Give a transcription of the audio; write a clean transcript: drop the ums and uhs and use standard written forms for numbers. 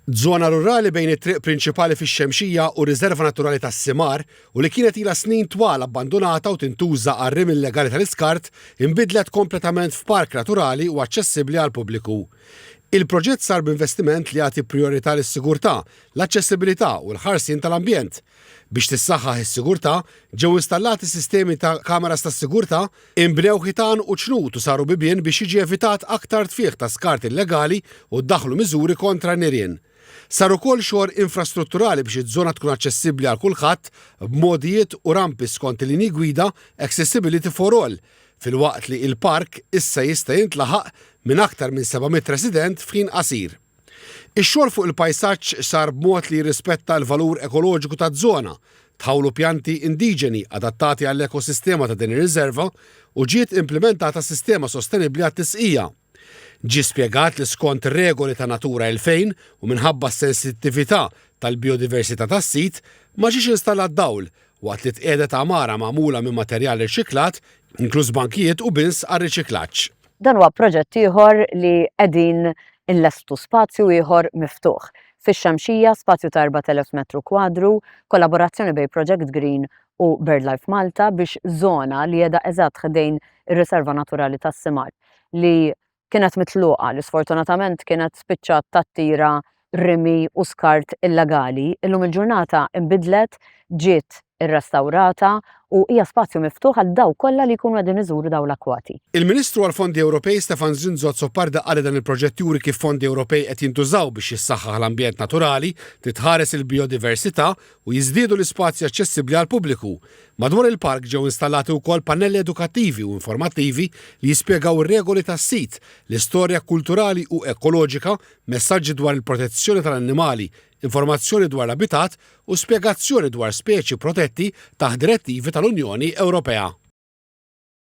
Żona rurali bejn it-triq prinċipali fix-Xemxija u r-Riserva Naturali tas-Simar u li kienet ilha snin twal abbandunata u tintuża għar-rimi illegali tal-iskart inbidlet kompletament f'park naturali u aċċessibbli għall-pubbliku. Il-proġett sar b'investiment li jagħti prijorità lis-sigurtà, l-aċċessibilità u l-ħarsien tal-ambjent. Biex tissaħħaħ is-sigurtà, ġew installati sistemi ta' kameras tas-sigurtà, inbnew ħitan u ċnut u saru bibien biex jiġi evitat aktar tfigħ ta' skart illegali u ddaħħlu miżuri kontra n-nirien. Sar ukoll xogħol infrastrutturali biex iż-żona tkun aċċessibbli għal kulħadd b'mogħdijiet u rampi skont il-linji gwida Accessibility for All, filwaqt li il-park issa jista' jintlaħaq minn aktar minn 700 resident f'ħin qasir. Ix-xogħol fuq il-pajsaġġ sar b'mod li jirrispetta l-valur ekoloġiku taż-żona, tħawlu pjanti indiġeni adattati għall-ekosistema ta' din ir-riserva u ġiet implimentata sistema sostenibbli għat-tisqija. Ġie spjegat li skont regoli ta' Natura 2000 u minħabba s-sensittività tal-bijodiversità tas-sit, ma ġiex installat dawl waqt li tqiegħdet għamara magħmula minn materjal irċiklat, inkluż bankijiet u bins għar-riċiklaġġ. Dan huwa proġett ieħor li qegħdin inlestu spazju ieħor miftuħ. Fix-Xemxija, spazju ta' 4,000 metru kwadru, kollaborazzjoni bejn Project Green u BirdLife Malta biex żona li qiegħda eżatt ħdejn ir-Riserva Naturali tas-Simar li kienet mitluqa li sfortunatament kienet spiċċat tattira rimi u skart illegali, illum il-ġurnata inbidlet, ġiet irrestawrata u hija spazju miftuħ għal dawk kollha li jkunu qegħdin iżuru dawn l-akkwati. Il-Ministru għall-Fondi Ewropej Stefan Zrinzo Azzopardi qal li dan il-proġett juri kif fondi Ewropej qed jintużaw biex jissaħħaħ l-ambjent naturali, titħares il-bijodiversità u jiżdiedu l-ispazji aċċessibbli għall-pubbliku. Madwar il-park ġew installati wkoll pannelli edukattivi u informattivi li jispjegaw ir-regoli tas-sit, l-istorja kulturali u ekoloġika, messaġġi dwar il-protezzjoni tal-annimali, informazzjoni dwar l-abitat u spjegazzjoni dwar speċi protetti taħt direttivi tal-Unjoni Ewropea.